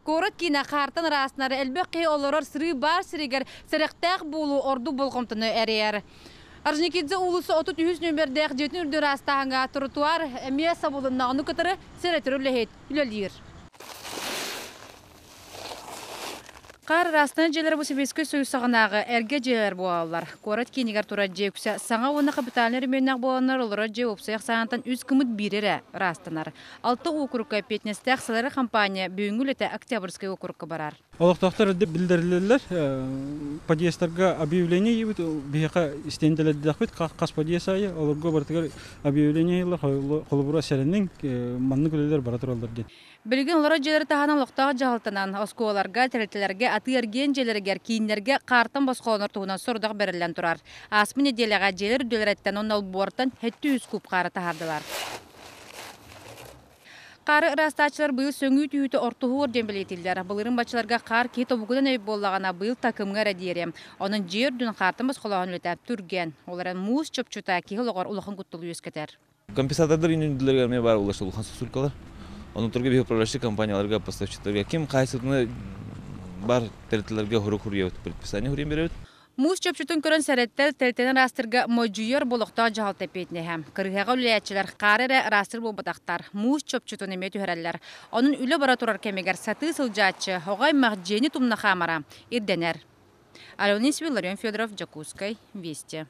Куорат киинэ хаартан ыраастанар, элбэх киһи олорор сырыы баар сиригэр сэрэхтээх буолуу ордук болҕомтону эрэйэр. Орджоникидзе уулусса 33 нүөмэрдээх дьиэтин үрдү ыраастааһыҥҥа тротуар эмиэ сабылынна, ону кытары сэрэтэр үлэһит үлэлиир. Хаар ыраастан дьиэлэр бу Сэбиэскэй Союз саҕанааҕы эргэ дьиэлэр буолаллар. Куорат киинигэр турар дьиэ үксэ саҥа уонна капитальнай өрөмүөннээх буоланнар олорор дьиэ уопсай ахсаанынан үс гыммыт биир эрэ ыраастанар. Алта уокурукка эппиэтинэстээх Салары компания бүгүҥҥү үлэтэ Октябрьскай уокурукка барар. Олохтоохтор биллэриллэллэр. Подъездтарга объявление ыйбыт. Биһиэхэ истиэндэлэрдээхпит хас подъезд аайы олорго барытыгар объявление ыйыллар. Холобура сэрэниҥ, маннык үлэлэр бара тураллар диэн. Билигин олорор дьиэлэри таһынан олохтоох дьаһалтанан, оскуолаларга, тэрилтэлэргэ, атыы-эргиэн дьиэлэригэр, кииннэргэ хаартан босхолонор туһунан сорудах бэриллэн турар. Ааспыт нэдиэлэҕэ дьиэлэр үрдүлэриттэн уонна олбуортан 700 куб хаары таһаардылар. Хаары ыраастааччылар быйыл сөҥүү түһүүтэ ортоһуор диэн бэлиэтииллэр. Былырыын баччаларга хаар киһи тобугунан өй буоллаҕына, быйыл такымҥа эрэ диэри. Онон дьиэ үрдүн хаартан босхолооһун үлэтэ түргэн. Ол эрэн муус чопчута киһи олоҕор улахан кутталы үөскэтэр. Компенсатордар үүнүндүлэригэр эмиэ баар улахан сосулькалар. Онон турга биһи управляющай компанияларга, поставщиктарга ким хайсытыны бар тэрилтэлэргэ хурук хуруйабыт, предписание хуруйан беребит. Муус чопчутун көрөн сэрэттэр тэрилтэнэн ыраастырга модьуйар болохтоох дьаһалта эппиэтинэһэ. Кырыһаҕа үлэлээччилэр хаары эрэ ыраастыр буолбатахтар, муус чопчутун эмиэ түһэрэллэр. Онон үлэ бара турар кэмигэр сатыы сылдьааччы, оҕо аймах дьиэни тумна хаамара ирдэнэр. Алена Исвилларион Федоров, Дьокуускай, Вести.